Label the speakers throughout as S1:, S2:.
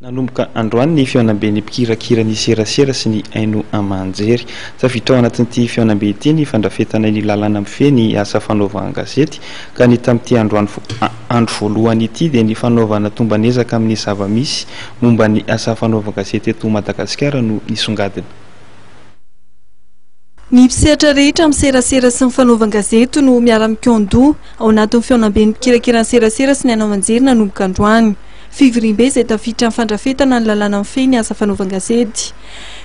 S1: Nanomboka androany ny fihaonamben'ny mpikirakira ny serasera sy ny haino aman-jery. Tafiditra ao anatin'ity fihaonambe ity ny fandrafetana ny lalàna mifehy ny asa fanaovan-gazety ka ny tamin'ity androany andro voalohany ity dia ny fanaovana tomban'ezaka amin'ny zava-misy momba ny asa fanaovan-gazety eto Madagasikara no nisongadina.
S2: Ny mpisehatra rehetra amin'ny serasera sy ny fanaovan-gazety no miara-mikaon-doha ao anatin'ny fihaonamben'ny mpikirakira ny serasera sy ny haino aman-jery nanomboka androany. Fivoriambe izay tafiditra amin'ny fandrafetana ny lalàna mifehy ny asa fanaovan-gazety.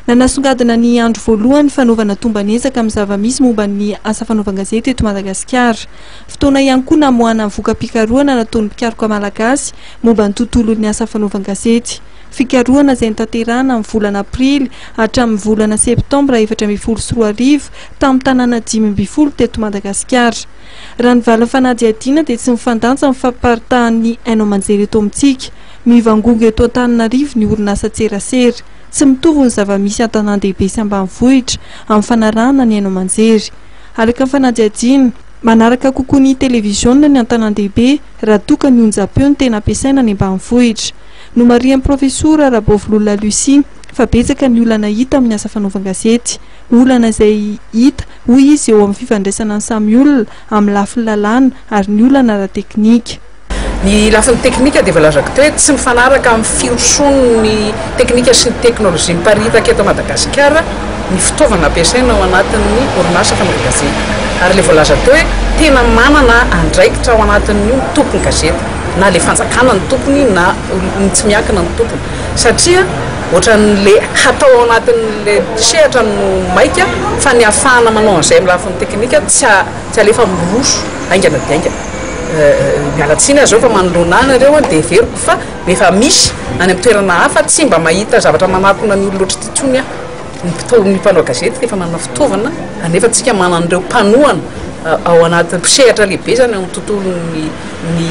S2: Nanasongadina ny andro voalohany fanaovana tomban'ezaka amin'ny zava-misy momba ny asa fanaovan-gazety eto Madagasikara. Fotoana ihany koa namoahana ny voka-pikarohana nataon'ny mpikaroka malagasy momba ny tontolon'ny asa fanaovan-gazety. Fikarohana izay notanterahina amin'ny volana aprily hatramin'ny volana septambra 2014 tamin'ny tanàna 15 teto Madagasikara. Raha ny valin'ny fanadihadiana dia tsy mifandanja ny fampiparitahan'ny haino aman-jery eto amintsika. Mivangongo eto Antananarivo ny orinasan-tserasera. Tsy mitovy ny zava-misy an-tanàn-dehibe sy ambanivohitra amin'ny fanarahana ny haino aman-jery. Araka ny fanadihadiana, manaraka kokoa ny televiziona ny an-tanàn-dehibe raha toa ka ny onjam-peo no tena ampiasaina any ambanivohitra. Nomarihan'ny Profesora Raboavololona Lucie fa betsaka ny olana hita amin'ny asa fanaovan-gazety. Olana izay hita, hoy izy, eo amin'ny fifandraisana ny samy olona, amin'ny lafiny lalàna ary ny olana ara-teknika.
S3: Ny lafiny teknika dia voalazako teo hoe tsy mifanaraka amin'ny firosoan'ny teknika sy ny teknolojia miparitaka eto Madagasikara ny fitaovana ampiasaina ao anatin'ny orinasa fanaovan-gazety. Ary ilay voalaza teo hoe tena manana andraikitra ao anatin'io ny tompon'ny gazety, na ilay fanjakana no tompony na ny tsy miankina no tompony satria Ohatran'le hatao ao anatin'le sehatra no maika fa ny ahafahana manao an'izay amin'ny lafiny teknika tsy tsy alefa miroso haingana dia haingana. Miala tsiny aho zao fa manoloana ahy nareo dia heveriko fa efa misy any amin'ny toerana hafa tsy mba mahita zavatra manakona ny olona ohatr'ity intsony aho. Ny mpitao ny mpanao gazety efa manana fitaovana anefa tsika manana an'ireo mpanohana ao anatin'ny mpisehatra lehibe zany ao amin'ny tontolon'ny ny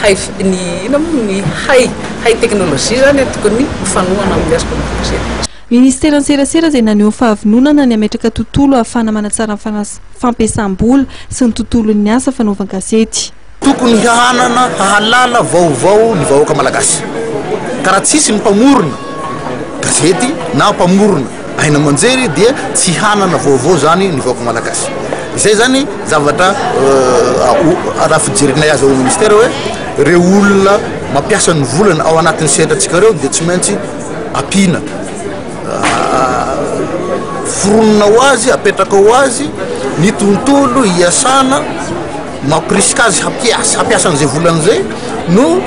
S3: hay ny inona moa ny hay hay teknolojia izany tokony mifanohana amin'ny asa fanaovana gazety.
S2: Ministeran'ny serasera izay naneho ny fahavononana ny hametraka tontolo ahafahana manatsara ny fampiasam-bola sy ny tontolon'ny asa fanaovan-gazety.
S4: Tokony hanana hahalala vaovao ny vahoaka malagasy ka raha tsisy ny mpamorona gazety na mpamorona haino aman-jery dia tsy hanana vaovao zany ny vahoaka malagasy. Izay zany zavatra raha fijerinay azy ao ministère hoe reo olona mampiasa ny volana ao anatin'ny sehatra-tsika reo dia tsy maintsy ampiana, foronina ho azy, apetraka ho azy ny tontolo hiasana mampirisika azy hampiasa hampiasa an'izay volana izay no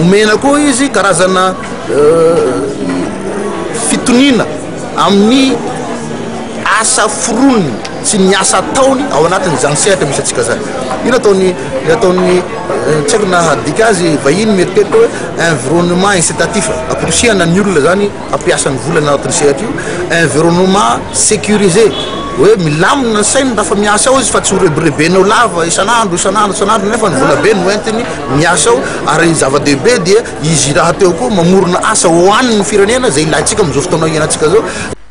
S4: omena koa izy karazana fitoniana amin'ny asa foroniny sy ny asa ataony ao anatin'izany sehatra misy antsika zany. Io no ataon'ny ny ataon'ny tsy haiko na hadika azy vahiny mieritreritra hoe environnement incitatif, ampirisihana ny olona zany hampiasa ny volany anatin'ny sehatra io, environnement sécurisé hoe milamina ny sainy raha fa miasa ao izy fa tsy ho rebirebenao lava isan'andro isan'andro isan'andro nefa ny volabe no entiny miasa ao ary ny zava-dehibe dia izy rahateo koa mamorona asa ho an'ny firenena izay ilaintsika amin'izao fotoana iainantsika izao.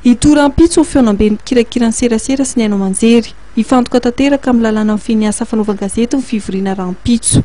S2: Hitohy rahampitso ny fihaonamben'ny mpikirakira ny serasera sy ny haino aman-jery. Hifantoka tanteraka amin'ny lalàna mifehy ny asa fanaovan-gazety ny fivoriana rahampitso.